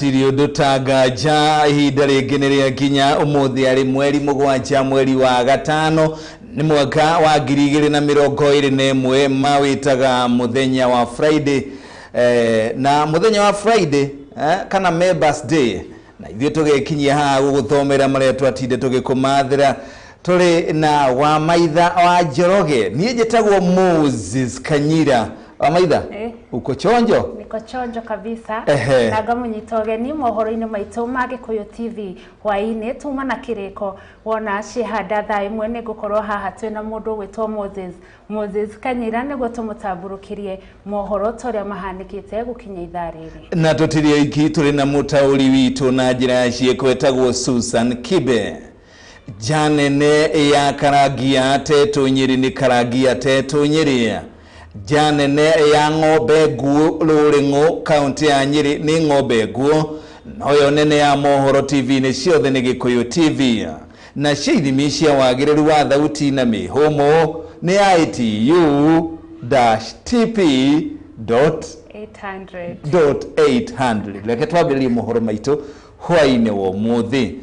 Hatirĩ ũndũ ta nganja. Ihinda rĩngĩ nĩ rĩakinya. Ũmũthĩ arĩ mweri 7 mweri wa 5, nĩ mwaka wa 2021, mawĩtaga mũthenya wa Friday, na mũthenya wa Friday, kana Members Day, na ithuĩ tũgekinyia haha gũgũthomera marĩa twatinde tũgĩkũmathĩra. Tũrĩ na Wamaitha wa Njoroge. Niĩ njĩtagwo Moses Kanyira. Wamaitha, uko chonjo? Niko chonjo kabisa. Na ngamũnyita ũgeni mohoro-inĩ maitũ ma Gĩkũyũ TV hwaĩ-inĩ. Tuma na kĩrĩko wona ciĩhanda thaa 1, nĩ ngũkorwo haha twĩna mũndũ ũgwĩtwo Moses Kanyira, nĩguo tũmũtambũrũkĩrie mohoro ta ũrĩa mahanĩkĩte gũkinya ithaa rĩrĩ. Na tũtirĩ oiki, tũrĩ na mũtaũri witũ na njĩra ya ciĩko etagwo Susan Kibe. Njanene ya Karangia Tetũ Nyĩrĩ nĩ Karangia Tetũ Nyĩrĩ. Njanene ya ng'ombe nguũ Rũrĩng'ũ, kaũntĩ ya Nyĩrĩ, nĩ ng'ombe nguũ. Noyo nene ya mohoro TV-inĩ ciothe nĩ Gĩkũyũ TV. Nacio ithimi cia wagĩrĩru wa thauti na mĩhũmũ nĩ ITU dash TP dot 800 dot 800. Reke twambĩrĩrie mohoro maitũ hwaĩ-inĩ wa ũmũthĩ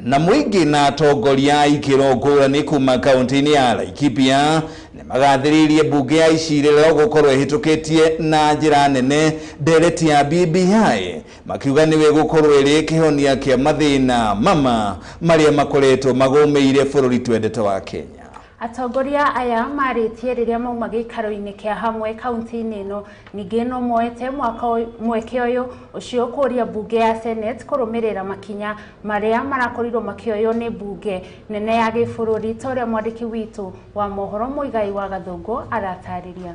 na mũingĩ na atongoria a ikĩro ngũrani kuma kaũntĩ-inĩ ya Laikipia nĩ magathĩrĩirie mbunge ya icirĩro gũkorwo ĩhĩtũkĩtie na njĩra nene ndereti ya BBI, makiuga nĩwe gũkorwo ĩrĩ kĩhonia kĩa mathĩna mama marĩa makoretwo magũmĩire bũrũri twendete wa Kenya. Atongoria aya marĩtie rĩrĩa mauma gĩikaro-inĩ kĩa hamwe kaunti-inĩ ĩno. Ningĩ no moete mwaka mweke ũyũ ũcio kũria mbunge ya Senate kũrũmĩrĩra makinya marĩa marakorirwo makĩoywo nĩ mbunge nene ya gĩbũrũri, ta ũrĩa mwandĩki witũ wa mohoro Mũigai wa Gathũngũ aratarĩria.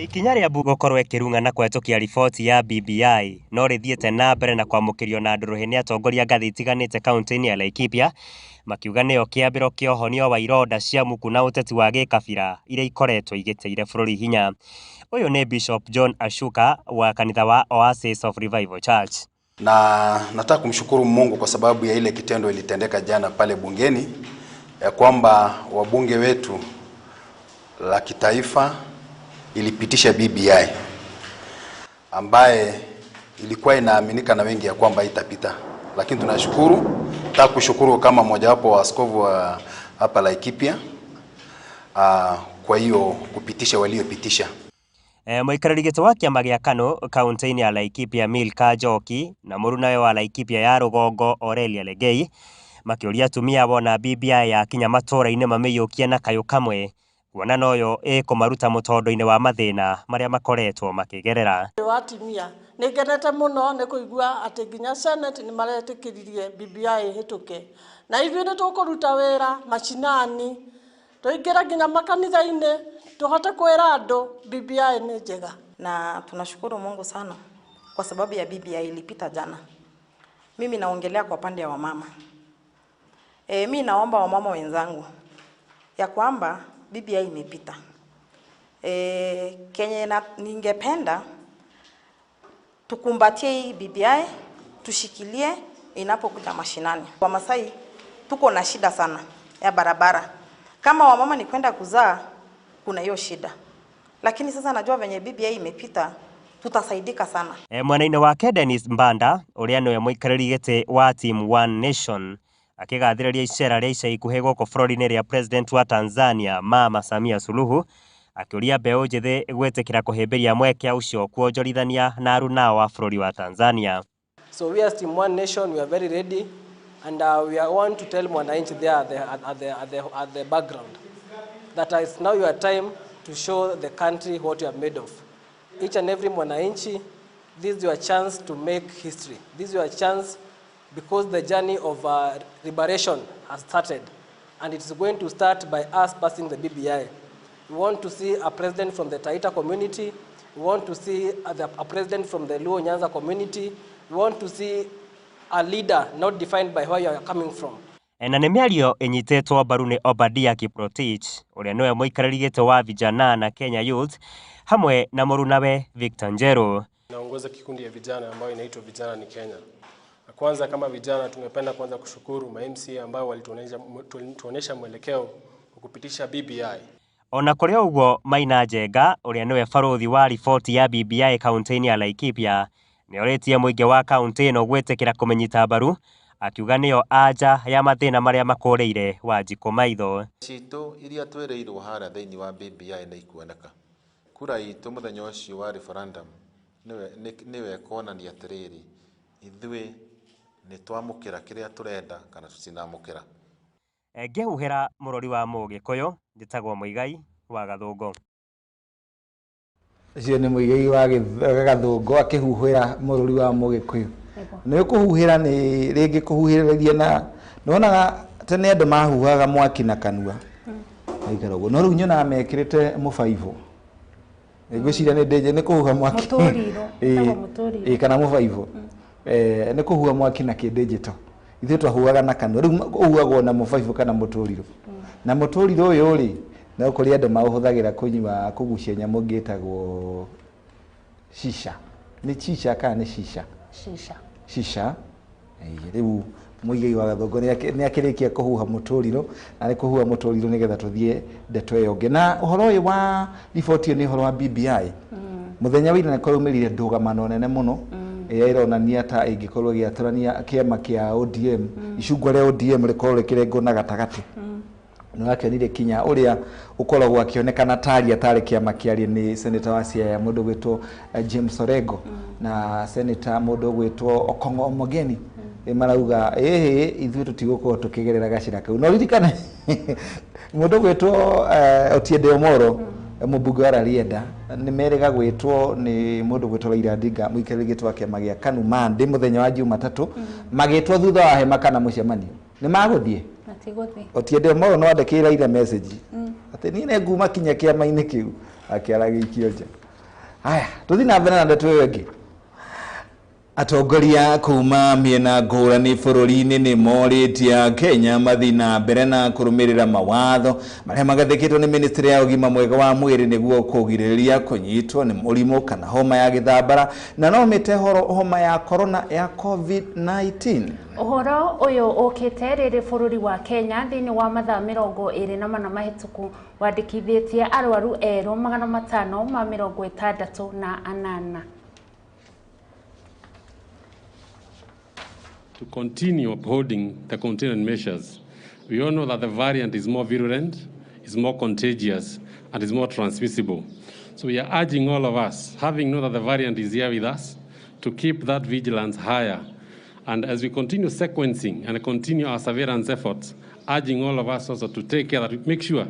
Ikinya rĩa mbunge gũkorwo ĩkĩrung'a na kũhetũkia riboti ya BBI no rĩthiĩte na mbere na kwamũkĩrio na ndũrũhĩ nĩ atongoria ngathĩ itiganĩte kaunti-inĩ ya Laikipia, makiuga nĩyo kĩambĩro kĩa ũhonio wa ironda cia muku na ũteti wa gĩkabira iria ikoretwo igĩtĩire bũrũri hinya. Ũyũ nĩ Bishop John Ashuka wa kanitha wa Oasis of Revival Church. Na nataka kumshukuru Mungu kwa sababu ya ile kitendo ilitendeka jana pale bungeni, ya kwamba wabunge wetu la kitaifa ilipitisha BBI ambaye ilikuwa inaaminika na wengi ya kwamba itapita, lakini tunashukuru, nataka kushukuru kama mojawapo wa askofu wa hapa Laikipia, kwa hiyo kupitisha waliopitisha. Mũikarĩri gĩtĩ wa kĩama gĩa KANU kaunti-inĩ ya Laikipia Milka Njoki na mũrunawe wa Laikipia ya rũgongo Aurelia Legei makĩũria atumia wona BBI yakinya matũũra-inĩ mamĩiyũkie na kayũ kamwe, kuona noyo ĩkũmaruta mũtondo-inĩ wa mathĩna marĩa makoretwo makĩgerera. Wa atumia nĩ ngenete mũno nĩ kũigua atĩ nginya Senate nĩ maretĩkĩririe BBI ĩhĩtũke, na ithuĩ nĩ tũkũruta wĩra macinani, tũingĩre nginya makanitha-inĩ, tũhote kwĩra andũ BBI nĩ njega. Na tunashukuru Mungu sana kwa sababu ya BBI ilipita jana. Mimi naongelea kwa pande ya wamama. Mi naomba wamama wenzangu ya kwamba BBI imepita. Kenye na, ningependa tukumbatie hii BBI, tushikilie inapokuja mashinani. Kwa Masai tuko na shida sana ya barabara. Kama wamama ni kwenda kuzaa kuna hiyo shida. Lakini sasa najua venye BBI imepita tutasaidika sana. Mwena-inĩ wake Dennis Mbanda ũrĩa nĩwe mũikarĩri gĩtĩ wa Team One Nation akĩgathĩrĩria icera rĩa ica ikuhĩ gũkũ bũrũri-inĩ rĩa President wa Tanzania Mama Samia Suluhu, akĩũria mbeũ njĩthĩ gwĩtĩkĩra kũhĩmbĩria mweke ũcio kuonjorithania na arunao a bũrũri wa Tanzania. So we as Team One Nation, we are very ready, and we are want to tell mwananchi there at the background that it's now your time to show the country what you are made of. Each and every mwananchi, this is your chance to make history. This is your chance because the journey of liberation has started, and it's going to start by us passing the BBI. We want to see a president from the Taita community. We want to see a president from the Luo Nyanza community. We want to see a leader not defined by where you are coming from. Na nĩ mĩario ĩnyitĩtwo mbaru nĩ Obadia Kiprotich ũrĩa nĩwe mũikarĩri gĩtĩ wa vijana na Kenya Youth hamwe na mũrunawe Victor Njeru. Naongoza kikundi ya vijana ambayo inaitwa Vijana ni Kenya. Na kwanza kama vijana tungependa kwanza kushukuru ma MCA ambao walituonyesha mwelekeo wa kupitisha BBI. Ona kũrĩ ũguo, Maina Njenga ũrĩa nĩwe barũthi wa riboti ya BBI kaunti-inĩ ya Laikipia Nĩorĩtie mũingĩ wa kaũntĩ ĩno gwĩtĩkĩra kũmĩnyita mbaru, akiuga nĩyo anja ya mathĩna marĩa makũrĩire Wanjikũ maitho. Citũ iria twĩrĩirwo harĩa thĩinĩ wa BBI nĩ ikuoneka. Kura itũ mũthenya ũcio wa referendum nĩwe ĩkuonania atĩrĩrĩ, ithuĩ nĩ twamũkĩra kĩrĩa tũrenda kana tũtinamũkĩra. Ngĩhuhĩra mũrori wa Mũgĩkũyũ, njĩtagwo Mũigai wa Gathũngũ. Ũcio nĩ Mũigai wa Gathũngũ akĩhuhĩra mũrori wa Mũgĩkũyũ. Nĩ kũhuhĩra nĩ rĩngĩ kũhuhĩrĩria na nĩwonaga tene andũ mahuhaga mwaki na kanua. Maikara ũguo. No rĩu nyonaga mekĩrĩte mũbaibũ. Ngwĩciria nĩ ndĩnje nĩ kũhuha mwaki. Mũtũrirũ. Ĩĩ, Mũtũrirũ. Ĩĩ, kana mũbaibũ. Nĩ kũhuha mwaki na kĩndĩnjĩto. Ithuĩ twahuhaga na kanua. Rĩu ũhuhagwo na mũbaibũ kana mũtũrirũ. Na mũtũrirũ ũyũ rĩ, no kũrĩ andũ maũhũthagĩra kũnyua kũgucia nyamũ ĩngĩ ĩtagwo shisha. Nĩ shisha kana nĩ shisha? Shisha. Shisha. Rĩu Mũigai wa Gathũngũ nĩ akĩrĩkia kũhuha mũtũrirũ, na nĩ kũhuha mũtũrirũ nĩgetha tũthiĩ ndeto ĩyo ĩngĩ. Na ũhoro ũyũ wa riboti ĩyo nĩ ũhoro wa BBI. Mũthenya wa ira nĩ kũraumĩrire ndũgamano nene mũno ĩrĩa ĩronania ta ĩngĩkorwo ĩgĩatũrania kĩama kĩa ODM, icungwa rĩa ODM rĩkorwo rĩkĩrengwo na gatagatĩ. Nĩ wakĩonire kinya ũrĩa ũkoragwo akĩonekana taria tarĩ kĩama kĩarie nĩ senator wa Siaya mũndũ ũgwĩtwo James Orengo na senator mũndũ ũgwĩtwo Okong'o Omogeni. Marauga ĩhĩ ithuĩ tũtigũkorwo tũkĩgerera gacĩra kau. No ririkane mũndũ ũgwĩtwo Otiende Omoro mũmbunge wa Rarieda nĩ merĩga gwĩtwo nĩ mũndũ ũgwĩtwo Raila Odinga mũikarĩri gĩtĩ wa kĩama gĩa KANU Monday mũthenya wa Jumatatũ magĩtwo thutha wa hema kana mũcemanio. Nĩ magũthiĩ? Matigũthiĩ. Otiende Omoro no andĩkĩire Raila message atĩ niĩ nĩ nguma kinya kĩama-inĩ kĩu akĩaragĩikio nja. Haya, tũthiĩ na mbere na ndeto ĩyo ĩngĩ. Atongoria kuma mĩena ngũrani bũrũri-inĩ nĩ morĩtie Kenya mathiĩ na mbere na kũrũmĩrĩra mawatho marĩa magathĩkĩtwo nĩ ministry ya ũgima mwega wa mwĩrĩ nĩguo kũgirĩrĩria kũnyitwo nĩ mũrimũ kana homa ya gĩthambara na no mĩte homa ya corona ya COVID-19. Ũhoro ũyũ ũkĩte rĩrĩ bũrũri wa Kenya thĩinĩ wa mathaa 24 mahĩtũku wandĩkithĩtie arwaru erũ 568. To continue upholding the containment measures. We all know that the variant is more virulent, is more contagious, and is more transmissible. So we are urging all of us, having known that the variant is here with us, to keep that vigilance higher. And as we continue sequencing and continue our surveillance efforts, urging all of us also to take care, that we make sure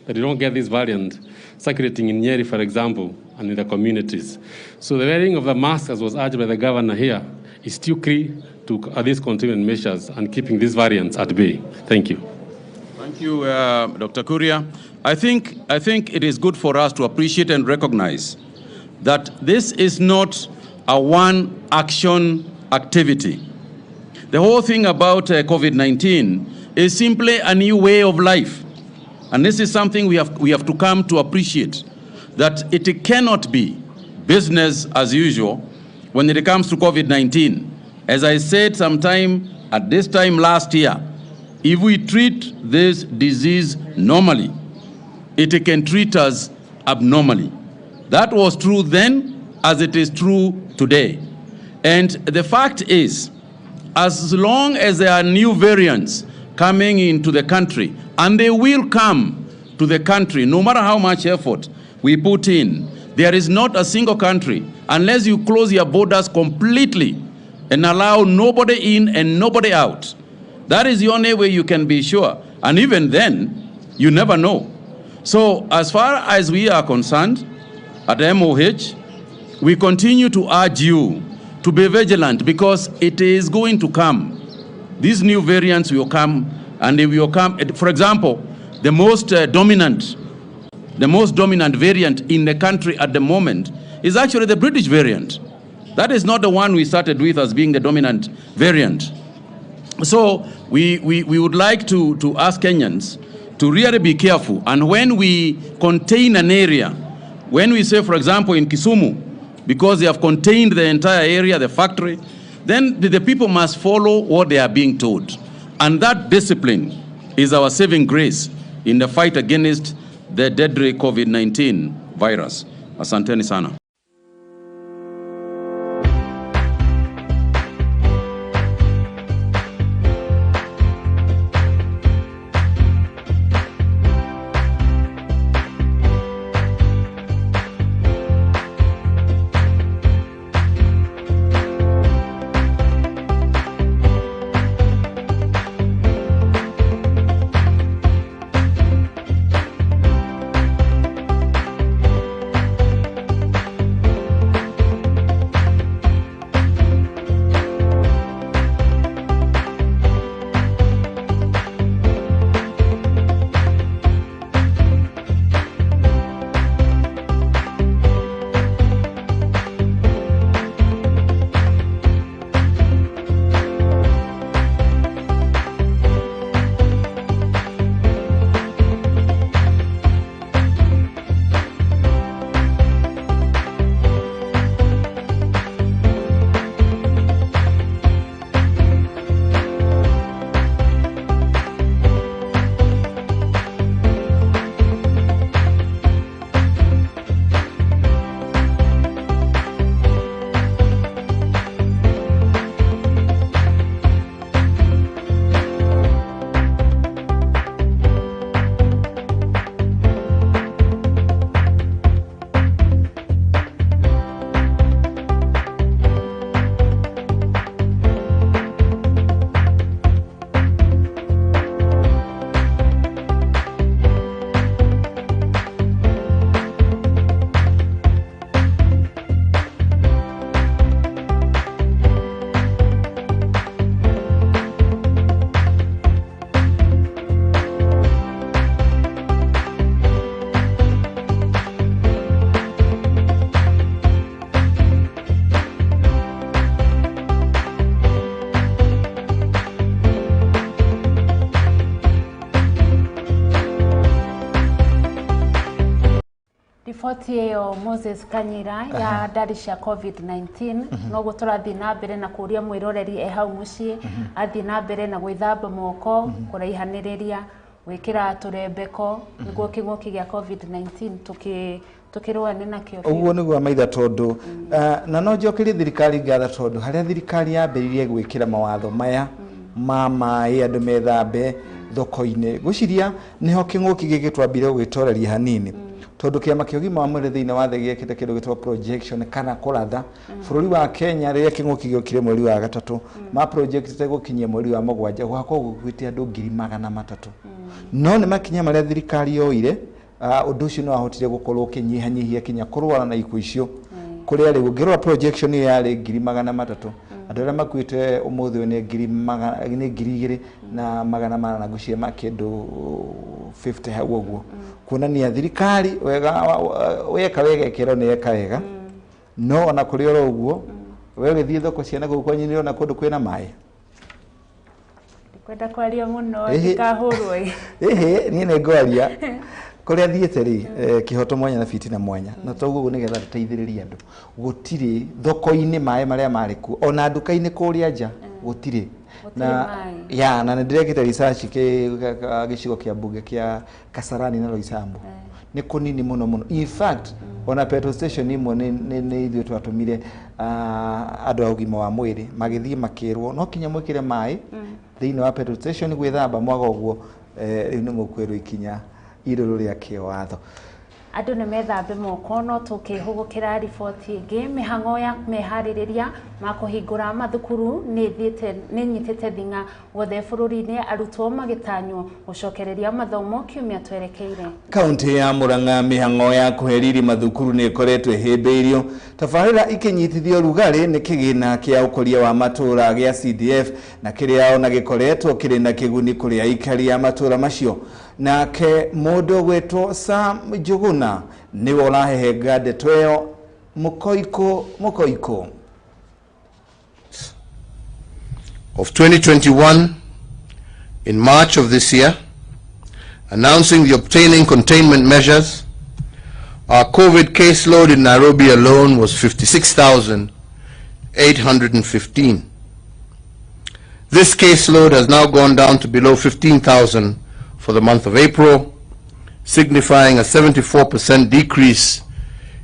that we don't get this variant circulating in Nyeri, for example, and in the communities. So the wearing of the mask, as was urged by the governor here, is still key to these containment measures and keeping these variants at bay. Thank you. Thank you, Dr. Kuria. I think it is good for us to appreciate and recognize that this is not a one-action activity. The whole thing about COVID-19 is simply a new way of life. And this is something we have to come to appreciate, that it cannot be business as usual when it comes to COVID-19. As I said sometime at this time last year, if we treat this disease normally, it can treat us abnormally. That was true then as it is true today. And the fact is, as long as there are new variants coming into the country, and they will come to the country, no matter how much effort we put in, there is not a single country, unless you close your borders completely and allow nobody in and nobody out. That is the only way you can be sure. And even then, you never know. So as far as we are concerned, at MOH, we continue to urge you to be vigilant, because it is going to come. These new variants will come, and they will come. For example, the most dominant variant in the country at the moment is actually the British variant. That is not the one we started with as being the dominant variant. So we would like to ask Kenyans to really be careful. And when we contain an area, when we say, for example, in Kisumu, because they have contained the entire area, the factory, then the people must follow what they are being told. And that discipline is our saving grace in the fight against the deadly COVID-19 virus. Asanteni sana. Riboti ĩyo Moses Kanyira ya ndari cia COVID-19 noguo tũrathiĩ na mbere na kũria mwĩroreri e hau mũciĩ athiĩ na mbere na gwĩthamba moko, kũraihanĩrĩria, gwĩkĩra tũrembeko nĩguo kĩng'ũki gĩa COVID-19 tukĩrũane nakĩo. Ũguo nĩguo maitha tondũ na no njokerie thirikari ngatho tondũ harĩa thirikari yambĩrĩirie gwĩkĩra mawatho maya ma maĩ andũ methambe thoko-inĩ gwĩciria nĩho kĩng'ũki gĩkĩ twambire gwĩtoreria hanini tondũ kĩama kĩa ũgima wa mwĩrĩ thĩinĩ wa thĩ gĩekĩte kĩndũ gĩtagwo projection kana kũratha bũrũri wa Kenya rĩrĩa kĩng'ũki gĩokire mweri wa gatatũ ma projectĩte gũkinyia mweri wa mũgwanja gũgakorwo gũkuĩte andũ 300,000 no nĩ makinya marĩa thirikari yoire ũndũ ũcio nĩ wahotire gũkorwo ũkĩnyihanyihia kinya kũrwara na ikuũ icio kũrĩa rĩu ũngĩrora projection ĩyo yarĩ 300,000 andũ arĩa makuĩte ũmũthĩ ũyũ nĩ 2,400 na ngũciria ma kĩndũ 50 hau ũguo kuonania thirikari wega weka wega ĩkerwo nĩ yeka wega no ona kũrĩ oro ũguo we ũgĩthiĩ thoko cia na gũkũ kwanyu nĩũrona kũndũ kwĩna maĩ. Ndikwenda kwaria mũno ndikahũrwo. Ĩhĩ niĩ nĩ ngwaria kũrĩa thiĩte rĩ kĩhoto mwanya na fitina mwanya na toguo ũguo nĩgetha tũteithĩrĩrie andũ gũtirĩ thoko-inĩ maĩ marĩa marĩ kuo ona nduka-inĩ kũrĩa nja gũtirĩ na ya na nĩndĩrekĩte research gĩcigo kĩa mbunge kĩa Kasarani na Roysambu nĩ kũnini mũno mũno in fact ona petrol station imwe nĩ ithuĩ twatũmire andũ a ũgima wa mwĩrĩ magĩthiĩ makĩrwo no kinya mwĩkĩre maĩ thĩinĩ wa petrol station gwĩthamba mwaga ũguo rĩu nĩ mũkwĩrwo ikinya irũrũ rĩa kĩwatho. Andũ nĩ methambe moko no tũkĩhũgũkĩra riboti ĩngĩ mĩhang'o ya meharĩrĩria ma kũhingũra mathukuru nĩ nyitĩte thing'a guothe bũrũri-inĩ arutwo magĩtanywo gũcokereria mathomo kiumia twerekeire. Kaunti ya Murang'a mĩhang'o ya kũheriri mathukuru nĩ ĩkoretwo ĩhĩmbĩirio tabarĩra ikĩnyitithio rugarĩ nĩ kĩgĩna kĩa ũkũria wa matũũra gĩa CDF na kĩrĩa ona gĩkoretwo kĩrĩ na kĩguni kũrĩ aikari a matũũra macio. Nake mũndũ gwĩtwo Sam Njuguna nĩwe ũrahehenga ndeto ĩyo mũkoiko mũkoiko. Of 2021 in March of this year, announcing the obtaining containment measures, our COVID caseload in Nairobi alone was 56,815. This caseload has now gone down to below 15,000 for the month of April, signifying a 74% decrease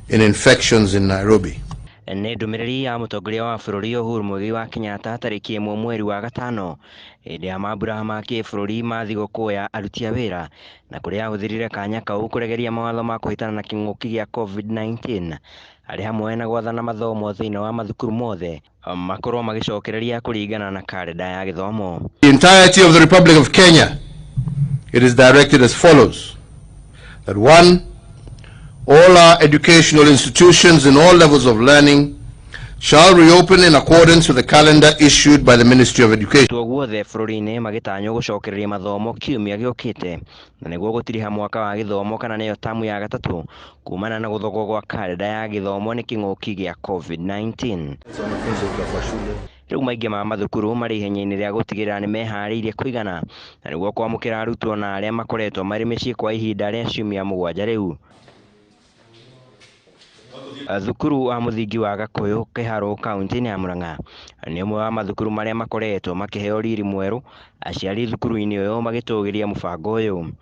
in infections in Nairobi. Nĩ ndũmĩrĩri ya mũtongoria wa bũrũri Uhuru Muigai wa Kenyatta tarĩki 1 mweri wa gatano hĩndĩ ya mambura ma kĩbũrũri ma thigũkũ ya aruti a wĩra na kũrĩa ahũthĩrire kanya kau kũregeria mawatho ma kũhĩtana na kĩng'ũki gĩa COVID-19 arĩ hamwe na gwathana mathomo thĩinĩ wa mathukuru mothe makorwo magĩcokereria kũringana na karenda ya gĩthomo. The entirety of the Republic of Kenya, it is directed as follows: that 1, all our educational institutions in all levels of learning shall reopen in accordance with the calendar issued by the Ministry of Education. Guothe bũrũri-inĩ magĩtanywo gũcokereria mathomo kiumia gĩũkĩte na nĩguo gũtiriha mwaka wa gĩthomo kana nĩyo tamu ya gatatũ kumana na gũthogwo gwa karenda ya gĩthomo nĩ kĩng'ũki gĩa COVID-19. Rĩu maingĩ ma mathukuru marĩ ihenya-inĩ rĩa gũtigĩrĩra nĩ meharĩirie kũigana na nĩguo kwamũkĩra arutwo na arĩa makoretwo marĩ mĩciĩ kwa ihinda rĩa ciumia 7 rĩu. Thukuru wa mũthingi wa Gakũyũ Kĩharũ kaunti-inĩ ya Murang'a nĩ ũmwe wa mathukuru marĩa makoretwo makĩheo riri mwerũ, aciari thukuru-inĩ ũyũ magĩtũgĩria mũbango ũyũ.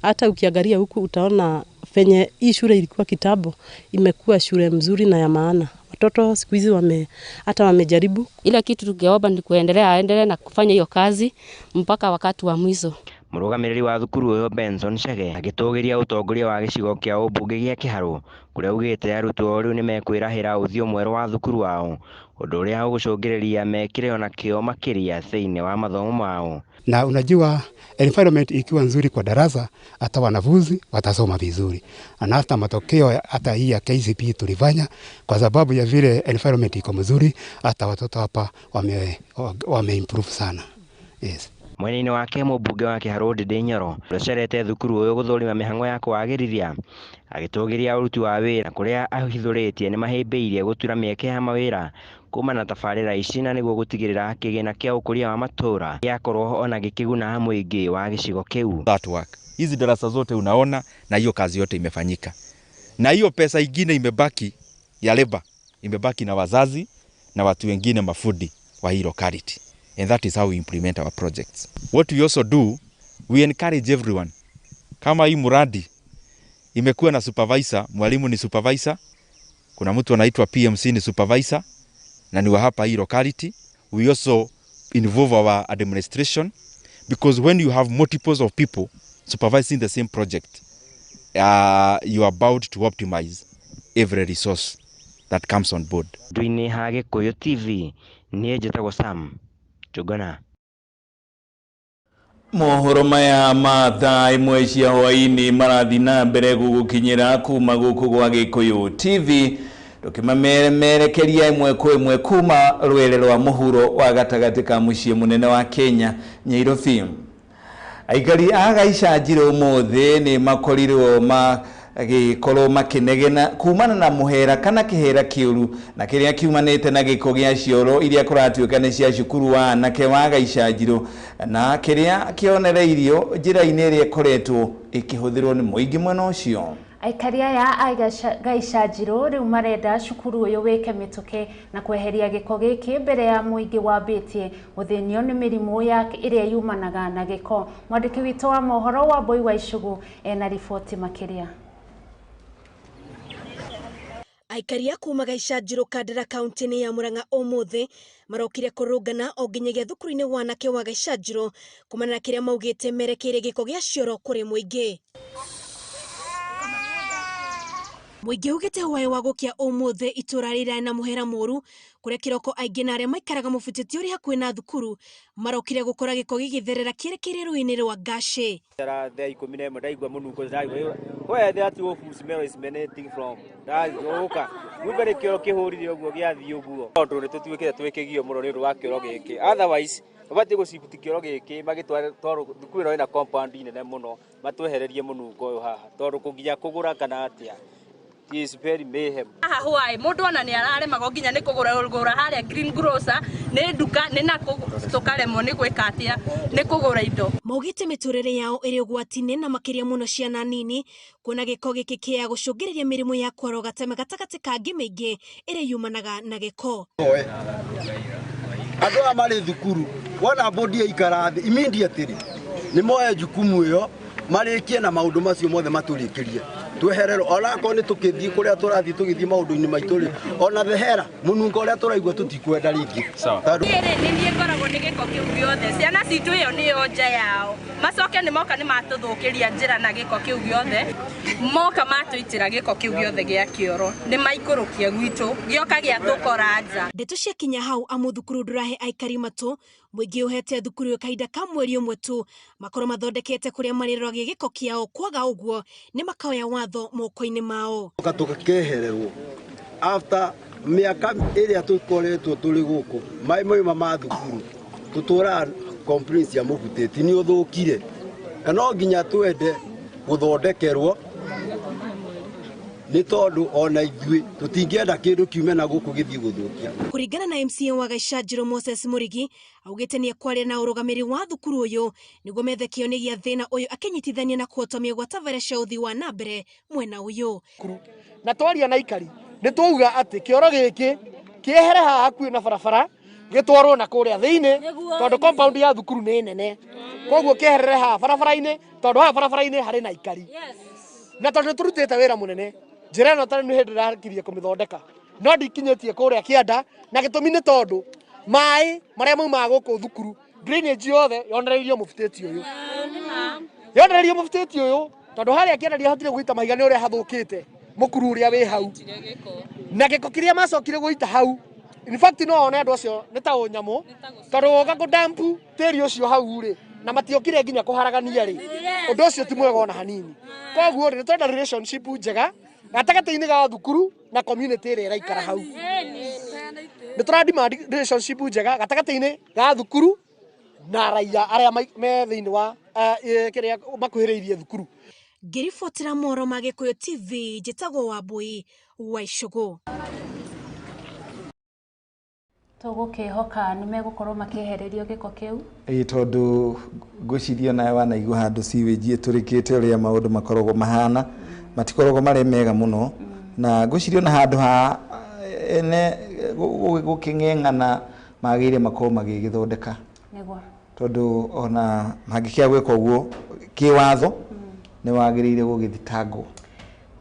Hata ukiangalia huku utaona venye hii shule ilikuwa kitambo, imekuwa shule mzuri na ya maana. Watoto siku hizi hata wamejaribu. Ile kitu tungeomba ni kuendelea, aendelee na kufanya hiyo kazi mpaka wakati wa mwisho. Mũrũgamĩrĩri wa thukuru ũyũ Benson Chege agĩtũgĩria ũtongoria wa gĩcigo kĩa ũmbunge gĩa Kĩharũ kũrĩa augĩte arutwo rĩu nĩmekwĩrahĩra ũthiũ mwerũ wa thukuru wao ũndũ ũrĩa ũgũcũngĩrĩria mekĩre ona kĩo makĩria thĩinĩ wa mathomo mao. Na unajua environment ikiwa nzuri kwa darasa, hata wanafunzi watasoma vizuri. Na hata matokeo hata hii ya KCPE tulifanya kwa sababu ya vile environment iko mzuri, hata watoto hapa wame improve sana. Yes. Mwena-inĩ wake mũmbunge wa Kĩharũ Ndindi Nyoro ũrĩa thukuru ũyũ gũthũrima mĩhang'o ya kwagĩrithia agĩtũgĩria ũruti wa wĩra kũrĩa ahithũrĩtie nĩ mahĩmbĩirie gũtura mĩeke ya mawĩra kumana na tabarĩra ici na nĩguo gũtigĩrĩra kĩgĩna kĩa ũkũria wa matũũra gĩakorwo ona gĩkĩguna mũingĩ wa gĩcigo kĩu. That work. Hizi darasa zote unaona na hiyo kazi yote imefanyika. Na hiyo pesa ingine imebaki ya labor, imebaki na wazazi na watu wengine mafundi wa hii locality. And that is how we implement our projects. What we also do, we encourage everyone. Kama hii muradi imekuwa na supervisor, mwalimu ni supervisor, kuna mtu anaitwa PMC ni supervisor, na ni wa hapa hii locality. We also involve our administration, because when you have multiples of people supervising the same project, you are about to optimize every resource that comes on board. Ndũ-inĩ ha Gĩkũyũ TV, niĩ njĩtagwo Sam Njũgũna. Mohoro maya ma thaa 1 cia hwaĩ-inĩ marathiĩ na mbere gũgũkinyĩra kuma gũkũ gwa Gĩkũyũ TV, tũkĩmamerekeria ĩmwe kwa ĩmwe kuma rwere rwa mũhuro wa gatagatĩ ka mũciĩ mũnene wa Kenya, Nyairobi. Aikari a Gaicanjirũ ũmũthĩ nĩ makorirwo magĩkorwo makĩnegena kumana na mũhera kana kĩhera kĩũru na kĩrĩa kiumanĩte na gĩko gĩa cioro iria kũratuĩka nĩ cia cukuru wa anake wa Gaicanjirũ, na kĩrĩa kĩonereirio njĩra-inĩ ĩrĩa ĩkoretwo ĩkĩhũthĩrwo nĩ mũingĩ mwena ũcio. Aikari aya a Gaicanjirũ rĩu marenda cukuru ũyũ wĩke mĩtũkĩ na kweheria gĩko gĩkĩ mbere ya mũingĩ wambĩtie gũthĩnio nĩ mĩrimũ ya ĩrĩa yumanaga na gĩko. Mwandĩki witũ wa mohoro wa Mbui wa Icũgũ ena riboti makĩria. Aikari a kuma Gaicanjirũ Kandara kaunti-inĩ ya Murang'a ũmũthĩ marokire kũrũngana o nginyagia thukuru-inĩ wa anake wa Gaicanjirũ kumana na kĩrĩa maugĩte merekeire gĩko gĩa cioro kũrĩ mũingĩ. Mũingĩ ugĩte hwaĩ wa gũkĩa ũmũthĩ itũra rĩrĩa na mũhera mũru kũrĩa kĩroko aingĩ na arĩa maikaraga mũbutĩti ũrĩ hakuhĩ na thukuru marokire gũkora gĩko gĩgĩtherera kĩerekeire rũĩ-inĩ rwa Ngacĩ. Thaa 11 ndaigua mũnungo, ndaigua where that wolf smell is emanating from. Ndathũka kumbe nĩ kĩoro kĩhũrire ũguo gĩathiĩ ũguo, tondũ nĩ tũtuĩkĩte twĩkĩgio mũno nĩ ũndũ wa kĩoro gĩkĩ. Otherwise mabatiĩ gũcibuti kĩoro gĩkĩ magĩtware thukuru ĩno ĩna compound nene mũno, matwehererie mũnungo ũyũ haha, tondũ kũnginya kũgũra kana atĩa is very mayhem. Haha hwaĩ mũndũ ona nĩ araremagwo nginya nĩ kũgũra harĩa green grocer nĩ nduka nĩ na tũkaremwo nĩ gwĩka atĩa nĩ kũgũra indo. Maugĩte mĩtũrĩre yao ĩrĩ ũgwati-inĩ na makĩria mũno ciana nini kuona gĩko gĩkĩ kĩa gũcũngĩrĩria mĩrimũ ya kwarwo gatema gatagatĩ ka ngĩ mĩingĩ ĩrĩa yumanaga na gĩko. Andũ aya marĩ thukuru wona bodi yaikara thĩ immediately nĩ moe jukumu ĩyo marĩkie na maũndũ macio mothe matũrĩkĩrie twehererwo, onakorwo nĩ tũkĩthiĩ kũrĩa tũrathiĩ tũgĩthiĩ maũndũ-inĩ maitũ rĩ, ona thehera mũnungo ũrĩa tũraigua tũtikwenda rĩngĩ. Niĩ rĩ nĩ niĩ ngoragwo nĩ gĩko kĩu gĩothe, ciana citũ ĩyo nĩyo nja yao, macoke nĩ moka nĩ matũthũkĩria njĩra na gĩko kĩu gĩothe, moka matũitĩra gĩko kĩu gĩothe gĩa kĩoro nĩ maikũrũkia gwitũ gĩoka gĩatũkora nja. Ndeto ciakinya hau amu thukuru ndũrahe aikari matũ, mũingĩ ũhete thukuru ĩyo kahinda ka mweri ũmwe tu makorwo mathondekete kũrĩa marĩroragia gĩko kĩao, kwaga ũguo nĩ makoya watho moko-inĩ mao. Tũkehererwo after mĩaka ĩrĩa tũkoretwo tũrĩ gũkũ, maĩ mauma ma thukuru tũtũraga complaints ya mũbutĩti nĩ ũthũkire, na no nginya twende gũthondekerwo nĩ tondũ ona ithuĩ tũtingĩenda kĩndũ kiume na gũkũ gĩthiĩ gũthũkia. Kũringana na MCA wa Gaicanjirũ Moses Mũrigi augĩte nĩ ekwaria na ũrũgamĩrĩri wa thukuru ũyũ nĩguo methe kĩonĩ gĩa thĩna ũyũ akĩnyitithania na kũhotomia gwa tabarĩra cia ũthii wa na mbere mwena ũyũ. Na twaria na aikari nĩ twauga atĩ kĩoro gĩkĩ kĩehere haha hakuhĩ na barabara gĩtwarwo na kũrĩa thĩinĩ, tondũ compound ya thukuru nĩ nene, koguo kĩeherere haha barabara-inĩ, tondũ haha barabara-inĩ harĩ na aikari, na tondũ nĩ tũrutĩte wĩra mũnene njĩra ĩno tarĩ nĩ hĩndĩ ndĩrakirie kũmĩthondeka no ndikinyĩtie kũrĩa kĩanda, na gĩtũmi nĩ tondũ maĩ marĩa maumaga gũkũ thukuru drainage yothe yonereirio mũbutĩti ũyũ, yonereirio mũbutĩti ũyũ tondũ harĩa kĩanda ndiahotire gũita mahiga nĩ ũrĩa hathũkĩte mũkuru ũrĩa wĩ hau, na gĩko kĩrĩa macokire gũita hau. In fact no one andũ acio nĩ ta ũnyamũ, tondũ woka kũdampu tĩri ũcio hau rĩ na matiokire nginya kũharagania rĩ, ũndũ ũcio ti mwega ona hanini. Koguo rĩ nĩ twenda relationship njega gatagatĩ-inĩ ga thukuru na community ĩrĩa ĩraikara hau. Nĩ tũra demand relationship njega gatagatĩ-inĩ ga thukuru na raia arĩa me thĩinĩ wa kĩrĩa makuhĩrĩirie thukuru. Ngĩribotera mohoro ma Gĩkũyũ TV njĩtagwo Wambui wa Icũgũ. Tũgũkĩhoka nĩ megũkorwo makĩehererio gĩko kĩu. Ĩĩ, tondũ ngwĩciria nawe wanaigua handũ sewage ĩtũrĩkĩte ũrĩa maũndũ makoragwo mahana, Matikoragwo marĩ mega mũno na ngwĩciria ona handũ ha ene gũkĩng'eng'ana magĩrĩire makorwo magĩgĩthondeka. Nĩguo. Tondũ ona mangĩkĩaga gwĩka ũguo kĩwatho nĩ wagĩrĩire gũgĩthitangwo.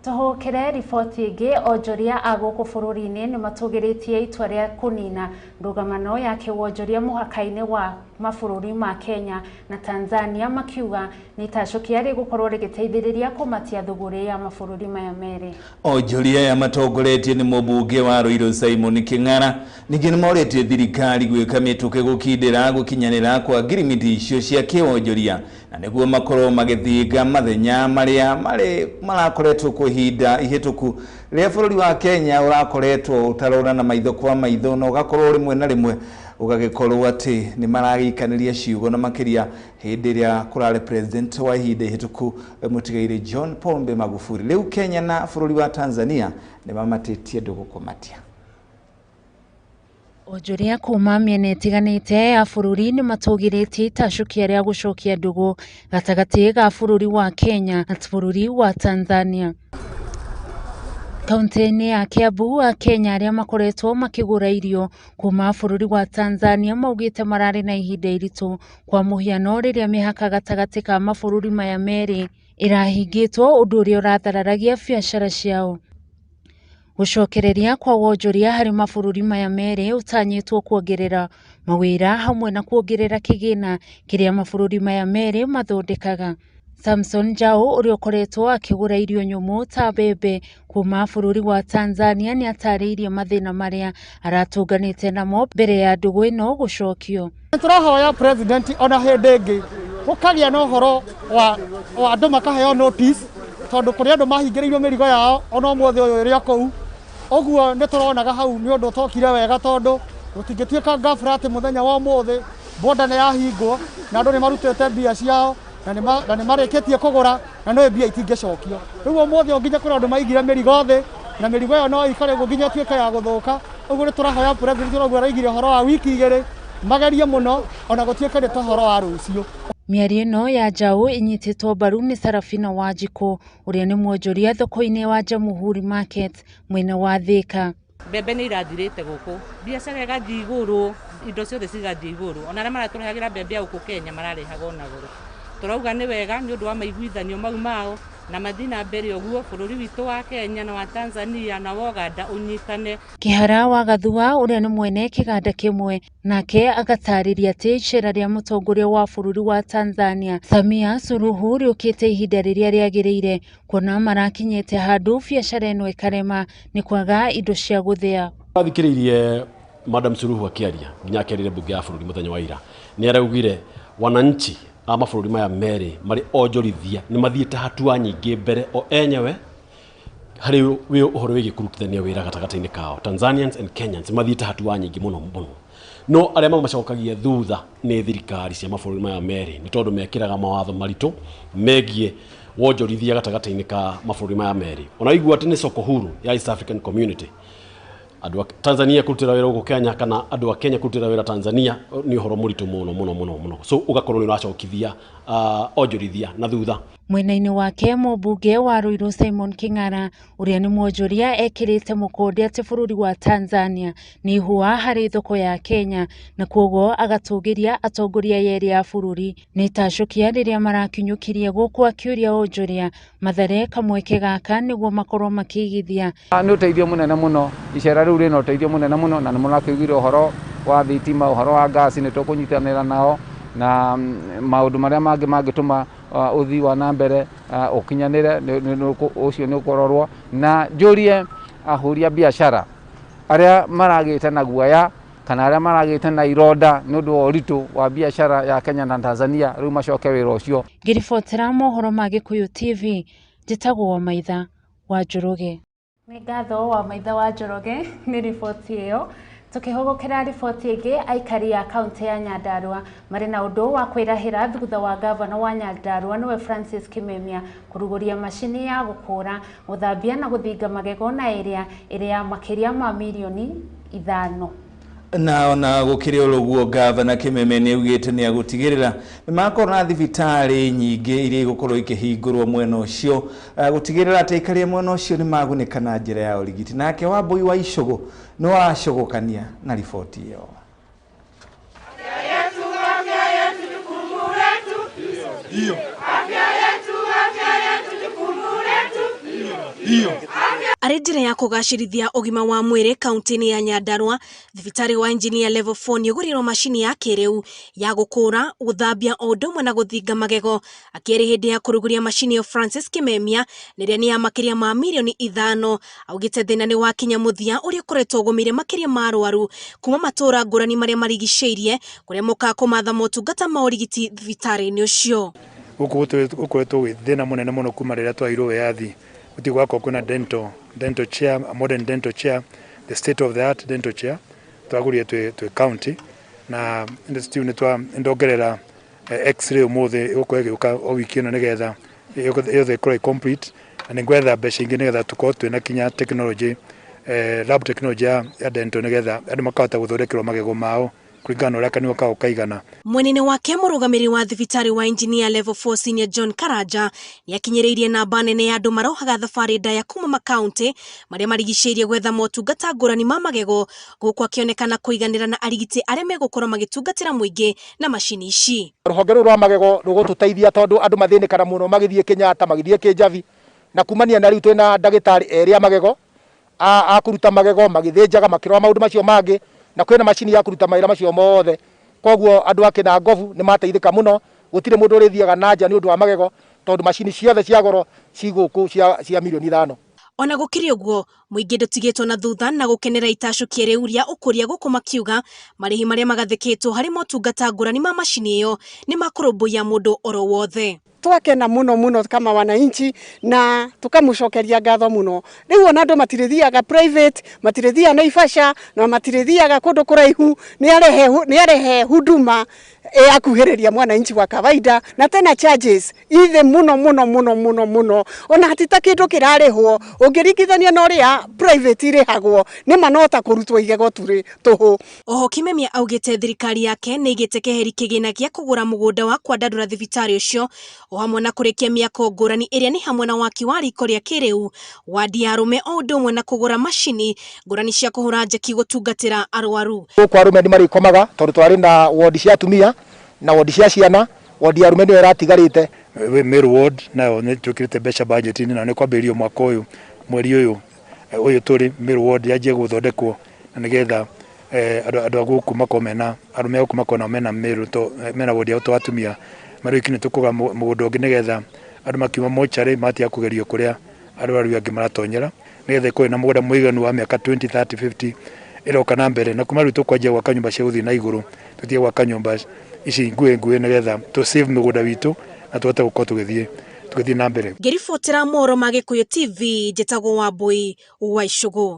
Tũhũkĩre riboti ĩngĩ. Onjoria a gũkũ bũrũri-inĩ nĩ matũgĩrĩtie itua rĩa kũnina ndũgamano ya kĩwonjoria mũhaka-inĩ wa mabũrũri ma Kenya na Tanzania, makiuga nĩ itacũkia rĩgũkorwo rĩgĩteithĩrĩria kũmatia thũgũrĩ ya mabũrũri maya merĩ. Onjoria aya matongoretio nĩ mũmbunge wa Ruiru Simon King'ara ningĩ nĩ morĩtie thirikari gwĩka mĩtũkĩ gũkindĩra gũkinyanĩra kwa ngirimiti icio cia kĩwonjoria na nĩguo makorwo magĩthinga mathenya marĩa marĩ marakoretwo kwa ihinda ihĩtũku rĩrĩa bũrũri wa Kenya ũrakoretwo ũtarona na maitho kwa maitho na ũgakorwo rĩmwe na rĩmwe ũgagĩkorwo atĩ nĩ maragĩikanĩria ciugo na makĩria hĩndĩ ĩrĩa kũrarĩ president wa ihinda ihĩtũku mũtigairĩ John Pombe Magufuli. Rĩu Kenya na bũrũri wa Tanzania nĩ mamatĩtie ndũgũ kũmatia. Onjoria kuma mĩena ĩtiganĩte ya bũrũri nĩ matũgĩrĩtie itacũkia rĩa gũcokia ndũgũ gatagatĩ ga bũrũri wa Kenya na bũrũri wa Tanzania. Kaunti-inĩ ya Kiambu, Akenya arĩa makoretwo makĩgũra irio kuma bũrũri wa Tanzania maugĩte mararĩ na ihinda iritũ, kwa mũhiano rĩrĩa mĩhaka gatagatĩ ka mabũrũri maya merĩ ĩrahingĩtwo, ũndũ ũrĩa ũrathararagia biacara ciao. Gũcokereria kwa wonjoria harĩ mabũrũri maya merĩ ũtanyĩtwo kuongerera mawĩra hamwe na kuongerera kĩgĩna kĩrĩa mabũrũri maya merĩ mathondekaga. Samson Njau ũrĩa ũkoretwo akĩgũra irio nyũmũ ta mbembe kuma bũrũri wa Tanzania nĩ atarĩirie mathĩna marĩa aratũnganĩte namo mbere ya ndũgũ ĩno gũcokio. Tũrahoya president ona hĩndĩ ĩngĩ gũkagĩa na ũhoro wa andũ makaheo notice, tondũ kũrĩ andũ mahingĩrĩirio mĩrigo yao ona ũmũthĩ ũyũ ĩrĩ o kũu. Ũguo nĩ tũronaga hau nĩ ũndũ ũtokire wega, tondũ gũtingĩtuĩka ghafla atĩ mũthenya wa ũmũthĩ boda nĩ yahingwo na andũ nĩ marutĩte mbia ciao na nĩ marĩkĩtie kũgũra na no mbia itingĩcokio. Rĩu ũmũthĩ nginya kũrĩ andũ maigire mĩrigo thĩ na mĩrigo ĩyo no ĩikare ũguo nginya ĩtuĩke ya gũthũka. Ũguo nĩ tũrahoya president ũguo araigire ũhoro wa wiki igĩrĩ magerie mũno ona gũtuĩke nĩ ta ũhoro wa rũciũ. Mĩario ĩno ya Njau ĩnyitĩtwo mbaru nĩ Sarafina Wanjikũ ũrĩa nĩ mwonjoria thoko-inĩ wa Jamhuri Market mwena wa Thika. Mbembe nĩ irathirĩte gũkũ, biacara ĩgathiĩ igũrũ, indo ciothe cigathiĩ igũrũ, ona arĩa maratũrehagĩra mbembe ya gũkũ Kenya mararehaga ona goro. Tũrauga nĩ wega nĩ ũndũ wa maiguithanio mau mao na mathiĩ na mbere ũguo bũrũri witũ wa Kenya na wa Tanzania na wa Uganda ũnyitane. Kĩhara wa Gathua ũrĩa nĩ mwene kĩganda kĩmwe nake agatarĩria atĩ icera rĩa mũtongoria wa bũrũri wa Tanzania Samia Suluhu rĩũkĩte ihinda rĩrĩa rĩagĩrĩire, kuona marakinyĩte handũ biacara ĩno ĩkarema nĩ kwaga indo cia gũthĩa. Athikĩrĩirie Madam Suluhu akĩaria nginya akĩarĩria mbunge ya bũrũri mũthenya wa ira, nĩ araugire wananchi a mabũrũri maya merĩ marĩ onjorithia nĩ mathiĩte hatua nyingĩ mbere o enyewe harĩ ũhoro wĩgiĩ kũrutithania wĩra gatagatĩ-inĩ kao. Tanzanians and Kenyans mathiĩte hatua nyingĩ mũno mũno, no arĩa mamacokagia thutha nĩ thirikari cia mabũrũri maya merĩ, nĩ tondũ mekĩraga mawatho maritũ megiĩ wonjorithia gatagatĩ-inĩ ka mabũrũri maya merĩ. Ona waigua atĩ nĩ soko huru ya East African Community, andũ a Tanzania kũrutĩra wĩra gũkũ Kenya kana andũ a Kenya kũrutĩra wĩra Tanzania nĩ ũhoro mũritũ mũno mũno mũno mũno, so ũgakorwo nĩ ũracokithia onjorithia na thutha. Mwena-inĩ wake mũmbunge wa Ruiru Simon King'ara ũrĩa nĩ mwonjoria ekĩrĩte mũkonde atĩ bũrũri wa Tanzania nĩ ihũa harĩ thoko ya Kenya na kwoguo agatũgĩria atongoria erĩ a bũrũri nĩ itacũkia rĩrĩa marakinyũkirie gũkũ akĩũria onjoria mathare kamweke gaka nĩguo makorwo makĩigithia. Nĩ ũteithio mũnene mũno, icera rĩu rĩna ũteithio mũnene mũno, na nĩ mũrakĩiguire ũhoro wa thitima, ũhoro wa ngasi, nĩ tũkũnyitanĩra nao na maũndũ marĩa mangĩ mangĩtũma ũthii wa na mbere ũkinyanĩre, ũcio nĩ ũkũrorwo. Na njũrie ahũri a biacara arĩa maragĩte na guoya kana arĩa maragĩte na ironda nĩ ũndũ wa ũritũ wa biacara ya Kenya na Tanzania, rĩu macoke wĩra ũcio. Ngĩribotera mohoro ma Gĩkũyũ TV, njĩtagwo Wamaitha wa Njoroge. Nĩ ngatho Wamaitha wa Njoroge nĩ riboti ĩyo. Tukihũgũkĩra riboti ĩngĩ, aikari a kaunti ya Nyandarua marĩ na ũndũ wa kwĩrahĩra thutha wa gavana wa Nyandarua nĩwe Francis Kimemia kũrugũria macini ya gũkũra, gũthambia na gũthinga magego na ĩrĩa ĩrĩ ya makĩria ma mirioni 5. Na ona gukiri uruguo gavana Kimeme ni augite ni agutigirira ni makorwo na thibitari nyingi iria igukorwo ikihingurwo mwena ucio gutigirira ati aikari a mwena ucio ni magunĩka na njĩra ya ũrigiti. Nake Wambui wa Icũgũ nĩ wacũgũkania na riboti ĩyo. Arĩ njĩra ya kũgacĩrithia ũgima wa mwĩrĩ kaunti-inĩ ya Nyandarua, thibitarĩ wa Engineer Level 4 nĩũgũrĩirwo macini ya kĩrĩu ya gũkũra, gũthambia o ũndũ ũmwe na gũthinga magego. Akĩaria hĩndĩ ya kũrugũria macini ĩyo, Francis Kimemia nĩrĩa nĩ ya makĩria ma mirioni 5 augĩte thĩna nĩ wakinya mũthia ũrĩa ũkoretwo ũgũmĩire makĩria ma arwaru kuma matũũra ngũrani marĩa marigicĩirie kũrĩa mokaga kũmatha motungata ma ũrigiti thibitarĩ-inĩ ũcio. Gũkũ gũkoretwo gwĩ thĩna mũnene mũno kuma rĩrĩa twaheirwo wĩyathi. Gũtirĩ gwakorwo kwĩna dental chair, a modern dental chair, the state of the art dental chair twagũrire twĩ county, na still nĩ ndongerera x-ray ũmũthĩ ĩgũkorwo ĩgĩũka o wiki ĩno nĩgetha yothe ĩkorwo ĩ complete, na nĩngwetha mbeca ingĩ nĩgetha tũkorwo twĩna kinya technology, lab technology ya dental nĩgetha andũ makahota gũthondekerwo magego mao kũringana na ũrĩa kanua kao kaigana. Mwena-inĩ wake mũrũgamĩrĩri wa thibitarĩ wa Engineer Level 4 Senior John Karanja nĩakinyĩrĩirie namba nene ya andũ marohaga thabarĩ ndaya kuma makaunti marĩa marigicĩirie gwetha motungata ngũrani ma magego, gũkũ akĩonekana kũiganĩra na arigiti arĩa megũkorwo magĩtungatĩra mũingĩ na macini ici. Rũhonge rũrũ rwa magego rũgũtũteithia tondũ andũ mathĩnĩkaga mũno magĩthiĩ Kenyatta, magĩthiĩ Kĩnjabi, na kumania na rĩu twĩna ndagĩtarĩ erĩ a magego a kũruta magego, magĩthĩnjaga makĩrora maũndũ macio mangĩ, na kwĩna macini ya kũruta mawĩra macio mothe. Koguo andũ a Kĩnangobu nĩ mateithĩka mũno, gũtirĩ mũndũ ũrĩthiaga na nja nĩ ũndũ wa magego tondũ macini ciothe cia goro ci gũkũ cia mirioni 5. Ona gũkĩrĩ ũguo, mũingĩ ndũtigĩtwo na thutha na gũkenera itacũkia rĩu rĩa ũkũria gũkũ makiuga marĩhi marĩa magathĩkĩtwo harĩ motungata ngũrani ma macini ĩyo nĩ makũrũmbũiya mũndũ oro wothe. Twakena muno muno kama wananchi na tukamucokeria ngatho muno. Riu ona andu matirithiaga private, matirithiaga Naivasha na matirithiaga kundu kuraihu, ni arehe huduma akuhiriria mwananchi wa kawaida, na tena charges ithe muno muno muno muno muno ona hatita kindu kirarihwo ungirigithania na uria private irihagwo ni manota kurutwo igego turi tuhu. Oho Kimemia augite thirikari yake ni igite keheri kigina gia kugura mugunda wa kwandandura thibitari ucio o hamwe na kurikia miako ngurani iria ni hamwe na waki wa riko ria kiriu wadi ya arume o undu umwe na kugura macini ngurani cia kuhura njeki gutungatira arwaru. Guku arume ni marikomaga tondu twari na wodi cia atumia na wodi cia ciana, wodi ya arume niyo iratigarite. Meru ward nayo nĩ twĩkĩrĩte mbeca budget-inĩ na nĩ kwambĩrĩrio mwaka ũyũ mweri ũyũ tũrĩ Meru ward yanjie gũthondekwo na nĩgetha andũ a gũkũ makorwo mena arume a gũkũ makorwo mena Meru to mena wodi ya to atumia marĩ nĩ tũkũgũra mũgũnda ũngĩ nĩgetha andũ makiuma mocarĩ matiga kũgerio kũrĩa arwaru angĩ maratonyera nĩgetha ĩkorwo na mũgũnda mũiganu wa mĩaka 20 30 50 ĩroka na mbere, na kuma rĩu tũkwanjia gwaka nyũmba cia gũthiĩ na igũrũ, tũtige gwaka nyũmba ici nguhĩ nguhĩ nĩgetha tũ save mũgũnda witũ na tũhote gũkorwo tũgĩthiĩ na mbere. Ngĩribotera mohoro ma Gĩkũyũ TV, njĩtagwo Wambui wa Icũgũ.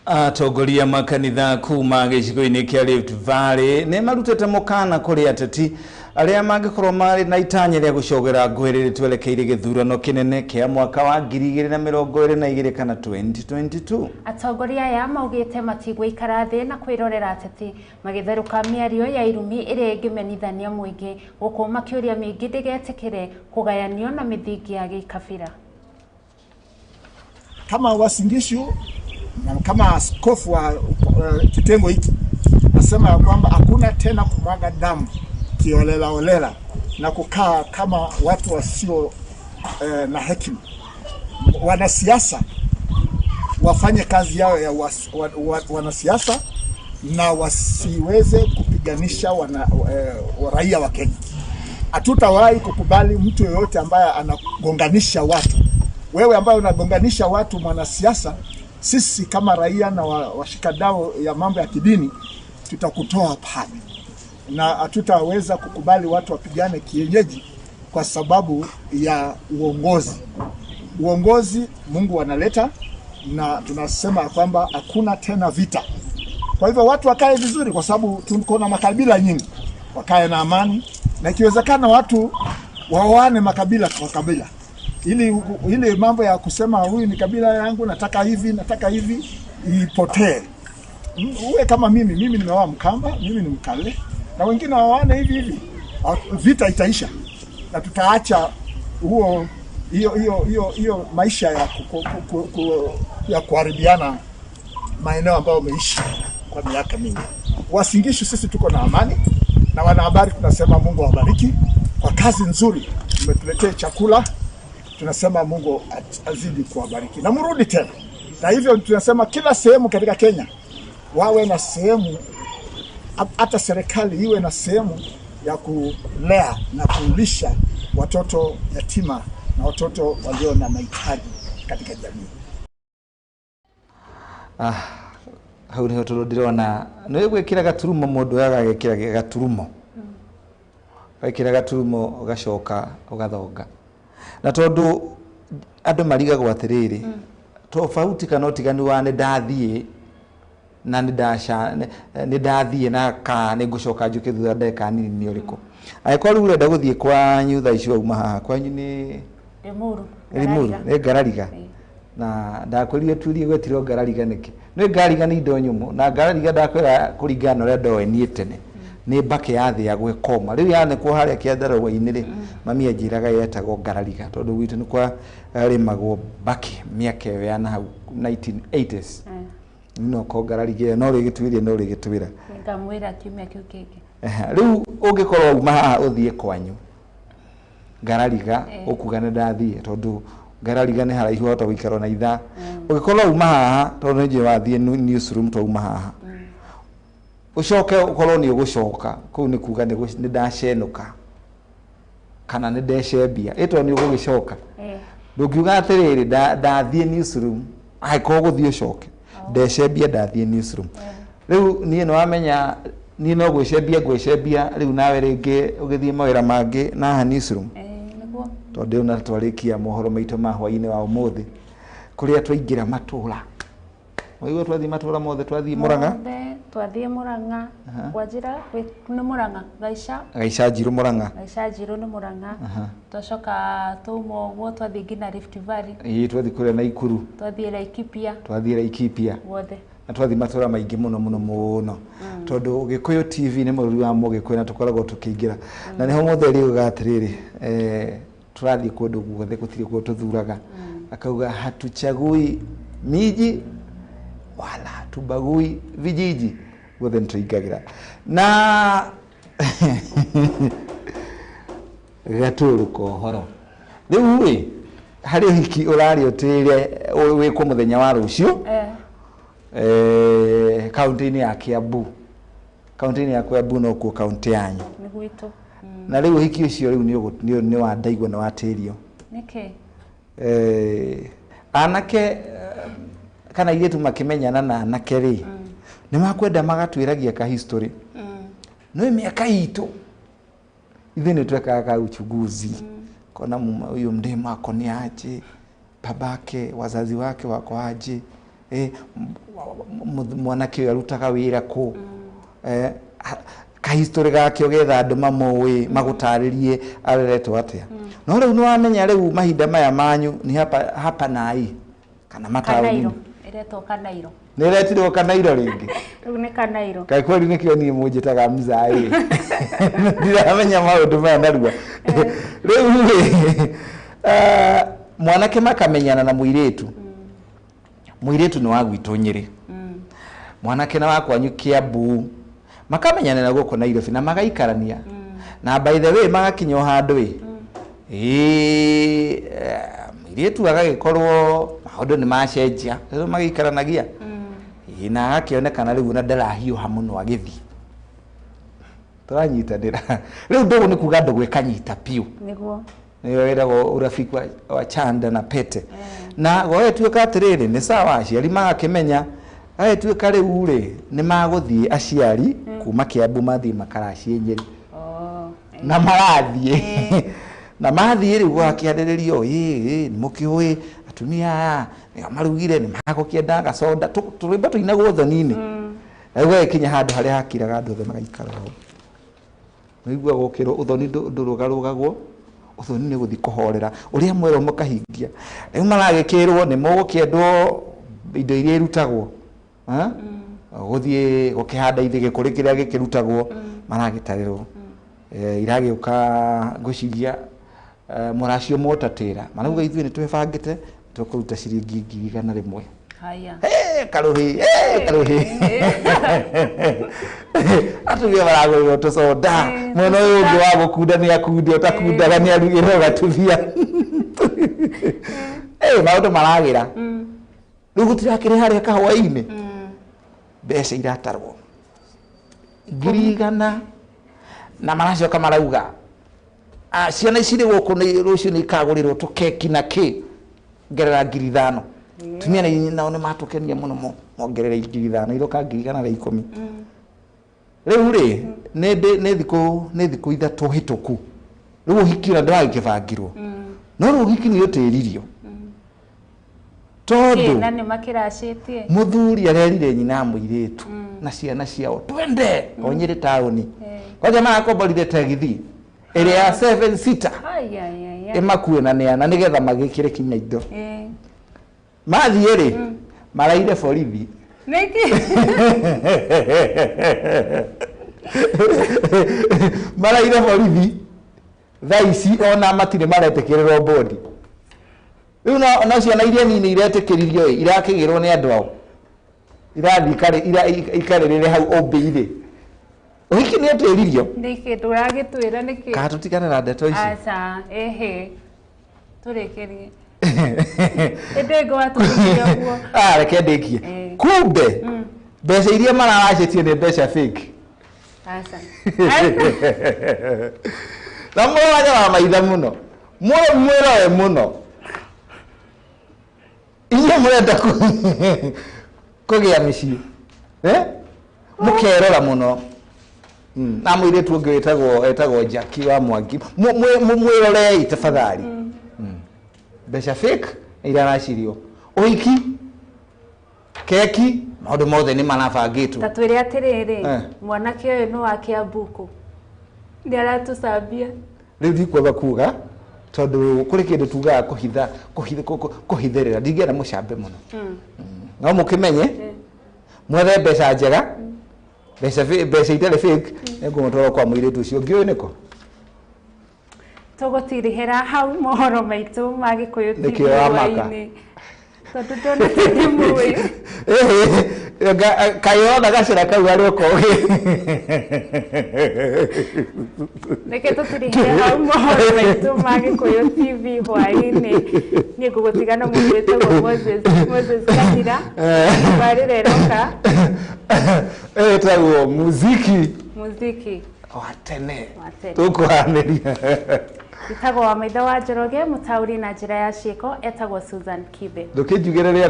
Atongoria makanitha kuma gĩcigo-inĩ kĩa Rift Valley nĩ marutĩte mũkana kũrĩ ateti arĩa mangĩkorwo marĩ na itanya rĩa gũcogera ngũĩ rĩrĩ twerekeire gĩthurano kĩnene kĩa mwaka wa 2022 kana 2022. Atongoria aya maugĩte matigũikara thĩ na kwĩrorera ateti magĩtherũka mĩario ya irumi ĩrĩa ĩngĩmenithania mũingĩ gũkũ makĩũria mĩingĩ ndĩgetĩkĩre kũgayanio na mĩthingi ya gĩkabira. Kama Uasin Gishu na kama askofu wa kitengo hiki nasema ya kwamba hakuna tena kumwaga damu kiolela olela na kukaa kama watu wasio na hekima. Wanasiasa wafanye kazi yao ya wanasiasa na wasiweze kupiganisha raia wa Kenya. Hatutawahi kukubali mtu yoyote ambaye anagonganisha watu. Wewe ambaye unagonganisha watu, mwanasiasa, sisi kama raia na washikadau ya mambo ya kidini tutakutoa pale, na hatutaweza kukubali watu wapigane kienyeji kwa sababu ya uongozi. Uongozi Mungu analeta, na tunasema kwamba hakuna tena vita. Kwa hivyo watu wakae vizuri, kwa sababu tuko na makabila nyingi, wakae na amani, na ikiwezekana watu waoane makabila kwa kabila, ili mambo ya kusema huyu ni kabila yangu, nataka hivi, nataka hivi ipotee. Uwe kama mimi nimeoa Mkamba, mimi ni Mkale, na wengine waoane hivi hivi, vita itaisha na tutaacha huo hiyo maisha ya ya kuharibiana maeneo ambayo umeishi kwa miaka mingi. Uasin Gishu sisi tuko na amani, na wanahabari tunasema Mungu awabariki kwa kazi nzuri, mmetuletea chakula, tunasema Mungu azidi kuwabariki na mrudi tena. Na hivyo tunasema kila sehemu katika Kenya wawe na sehemu, hata serikali iwe na sehemu ya kulea na kulisha watoto yatima na watoto walio na mahitaji katika jamii. Hau niho tondũ ndĩrona nĩ gwĩkĩra gaturumo mũndũ agagĩkĩra gaturumo, wekĩra gaturumo ũgacoka ũgathonga. Na tondũ andũ marigagwo atĩrĩrĩ, tofauti kana ũtiganu wa nĩ ndathiĩ na nĩ ndathiĩ na ka nĩ ngũcoka njũke thutha ndagĩka nini nĩ ũrĩkũ? Angĩkorwo rĩu ũrenda gũthiĩ kwanyu thaa ici wauma haha, kwanyu nĩ Limuru. Limuru, nĩ Ngarariga. Na ndakwĩrire turie gwetirwo Ngarariga nĩkĩ? Nĩ Ngarariga nĩ indo nyũmũ, na Ngarariga ndakwĩra kũringana na ũrĩa ndoĩ niĩ tene nĩ mbakĩ yathĩagwo ĩkoma. Rĩu yanĩkwo harĩa kĩandarũa-inĩ rĩ, mami anjĩraga yetagwo Ngarariga tondũ gwitũ nĩ kwarĩmagwo mbakĩ mĩaka ĩyo ya nahau 1980s. No ko Ngarariga ĩyo no rĩgĩtuĩrie no rĩgĩtwĩra. Ngamwĩra kiumia kĩu kĩngĩ. Rĩu ũngĩkorwo uma haha ũthiĩ kwanyu Ngarariga, ũkuga nĩ ndathiĩ tondũ Ngarariga nĩ haraihu wahota gũikara na ithaa. Ũngĩkorwo uma haha tondũ nĩ njũĩ wathiĩ newsroom twauma haha, ũcoke ũkorwo nĩ ũgũcoka kũu nĩ kuga nĩ ndacenũka kana nĩ ndecembia, ĩ tondũ nĩ ũgũgĩcoka. Ndũngiuga atĩrĩrĩ ndathiĩ newsroom, angĩkorwo ũgũthiĩ ũcoke ndecembia ndathiĩ newsroom. Rĩu niĩ nĩ wamenya niĩ no gwĩcembia ngwĩcembia rĩu nawe rĩngĩ ũgĩthiĩ mawĩra mangĩ na haha newsroom, tondũ na twarĩkia mohoro maitũ ma hwaĩ-inĩ wa ũmũthĩ kũrĩa twaingĩra matũra. Waigua twathiĩ matũra mothe, twathiĩ Murang'a, twathiĩ Murang'a, kwanjĩra nĩ Murang'a, Gaica, Gaica Njirũ Murang'a, Gaica Njirũ nĩ Murang'a, twacoka twauma ũguo twathiĩ nginya Rift Valley, ĩĩ twathiĩ kũrĩa Naikuru, twathiĩ Laikipia, twathiĩ Laikipia guothe, na twathiĩ matũra maingĩ mũno mũno mũno, tondũ Gĩkũyũ TV nĩ mũrũri wa Mũgĩkũyũ na tũkoragwo tũkĩingĩra na nĩho mũtheri ugaga atĩrĩrĩ, tũrathiĩ kũndũ guothe gũtirĩ kũndũ tũthuraga. Akauga hatuchagui miji wala hatubagui vijiji, guothe nĩtũingagĩra. Na gatũrũ kohoro rĩu rĩ, harĩ ũhiki ũrarĩ ũtĩre wĩkwo mũthenya wa rũciũ kaunti-inĩ ya Kiambu. Kaunti-inĩ ya Kiambu no kuo kaunti yanyu. Nĩ gwitũ. Na rĩu ũhiki ũcio rĩu nĩ wa ndaigua nĩ watĩrio. Nĩkĩ? Anake kana airĩtu makĩmenyana na anake rĩ, nĩ makwenda magatwĩragia ka history. No mĩaka itũ ithuĩ nĩ twekaga ka uchunguzi. Kona huyu mdema ako ni aje, babake, wazazi wake wako aje, mwanake ũyũ arutaga wĩra kũ, kahistorĩ gake ũgetha andũ mamũĩ magũtarĩrie areretwo atĩa. No rĩu nĩ wamenya rĩu mahinda maya manyu nĩ hapa nai kana mataũni. Ĩretwo Kanairo. Nĩ ĩretirwo Kanairo rĩngĩ? Rĩu nĩ Kanairo. Kaĩ kweli nĩkĩo niĩ mũnjĩtaga mzaĩ. Ndiramenya maũndũ maya narua. Rĩu rĩ, mwanake makamenyana na mũirĩtu. Mũirĩtu nĩ wa gwitũ Nyĩrĩ. Mwanake na wa kwanyu Kiambu. Makamenyana na gũkũ Nairobi na magaikarania. Na by the way magakinya o handũ ĩ. Mũirĩtu agagĩkorwo maũndũ nĩ macenjia, rĩu magĩikaranagia. Na agakĩonekana rĩu na ndarahiũha mũno agĩthiĩ. Tũranyitanĩra. Rĩu ndũgũ nĩ kuga ndũgũ ĩkanyita piũ. Nĩguo. Nĩyo ĩragwo urafiki wa chanda na pete. Na gũgĩtuĩka atĩrĩrĩ, nĩ sawa aciari magakĩmenya, gagĩtuĩka rĩu rĩ nĩ magũthiĩ aciari kuma Kiambu mathiĩ makaracie Nyĩrĩ. Na marathiĩ. Na mathiĩ rĩu gwakĩarĩrĩrio, ĩ nĩ mũkĩũĩ atumia aya nĩo marugire nĩ magũkĩenda gacoda, tũrwĩmbo tũinagwo ũthoni-inĩ. Na rĩu gagĩkinya handũ harĩa hakiraga andũ othe magaikara ũũ. Nĩũiguaga ũkĩrwo ũthoni ndũrũgarũgagwo, ũthoni nĩ gũthiĩ kũhorera ũrĩa mwerwo mũkahingia. Rĩu maragĩkĩrwo nĩ mũgũkĩendwo indo iria irutagwo, gũthiĩ gũkĩhanda ithĩgĩ kũrĩ kĩrĩa gĩkĩrutagwo, maragĩtarĩrwo. Iragĩũka ngwĩciria mũracio mwotatĩra marauga ithuĩ nĩ twĩbangĩte tũkũruta ciringi 100,000. Haya. Karuhi, karuhi. Atumia maragũrĩrwo tũcoda, mwena ũyũ ũngĩ wa gũkunda nĩ akunde, ũtakundaga nĩ arugĩrwo gatumia. Maũndũ maragĩra. Rĩu gũtirakĩrĩ harĩa kahũa-inĩ. Mbeca iratarwo 100,000 na maracoka marauga ciana ici rĩ gũkũ rũciũ nĩ ikagũrĩrwo tũkeki na kĩ ngerera 5,000. Tumia nao nĩ matũkenia mũno mongerere 5,000 iroka 110,000. Rĩu rĩ nĩ thikũ 3 hĩtũku. Rĩu ũhiki ũrĩa ndĩragĩbangirwo. No rĩu ũhiki nĩ ũtĩririo. Tondũ na nĩ makĩracĩtie. Mũthuri arerire nyina mũirĩtu na ciana ciao twende o Nyĩrĩ taũni. Kwanja marakomborire tegithi ĩrĩa ya 7 seater ĩmakue na neana nĩgetha magĩkĩre kinya indo. Mathiĩ rĩ maraire borithi. Nĩkĩ? Maraire borithi thaa ici ona matirĩ maretĩkĩrĩrwo bodi. Rĩu no ciana iria nini iretĩkĩririo ĩ irakĩgĩrwo nĩ andũ ao. Irathiĩ ikarĩrĩre hau ũmbĩire. Ũhiki nĩ ũtĩririo. Nĩkĩ ndũragĩtwĩra nĩkĩ? Kana tũtigane na ndeto ici? Aca, ĩhĩ. Tũrĩkĩrie. Ĩndĩ ngwatũrĩkia ũguo. Reke ndĩkie. Kumbe mbeca iria mararacĩtie nĩ mbeca fake. Aca. Na mũrorage wa maitha mũno. Mwĩroe mũno. Inyuĩ mũrenda kũgĩa mĩciĩ. Mũkerora mũno. Na mũirĩtu ũngĩ wĩtagwo Jackie wa Mwangi. Mwĩrorei tafadhali. Mbeca fake iraracirio. Ũhiki, keki, maũndũ mothe nĩ marabangĩtwo. Ta twĩre atĩrĩrĩ, mwanake ũyũ nĩ wa Kiambu. Nĩ aratũcambia. Rĩu ndikwenda kuga tondũ kũrĩ kĩndũ tugaga kũhitherera, ndingĩenda mũcambe mũno. No mũkĩmenye mwethe mbeca njega, mbeca itarĩ fake, nĩngũmũtwara kwa mũirĩtu ũcio. Ngĩũĩ nĩkũ? Tũgũtirihĩra hau mohoro maitũ ma Gĩkũyũ TV Nĩkĩo wamaka. Tondũ ndona ndĩmũĩ. Kaĩ wona gacĩra kau arĩ ũkogĩ. Reke tũtirihĩre hau mohoro maitũ ma Gĩkũyũ TV hwaĩ-inĩ. Niĩ ngũgũtiga na mũndũ wĩtagwo Moses Kahira. Tabarĩra ĩroka. Ĩtagwo muziki. Muziki. Wa tene. Wa tene. Tũkũhanĩria. Ĩtagwo wa maitho wa Njoroge, mũtaũri na njĩra ya ciĩko etagwo Susan Kibe. Ndũkĩnjugĩre rĩa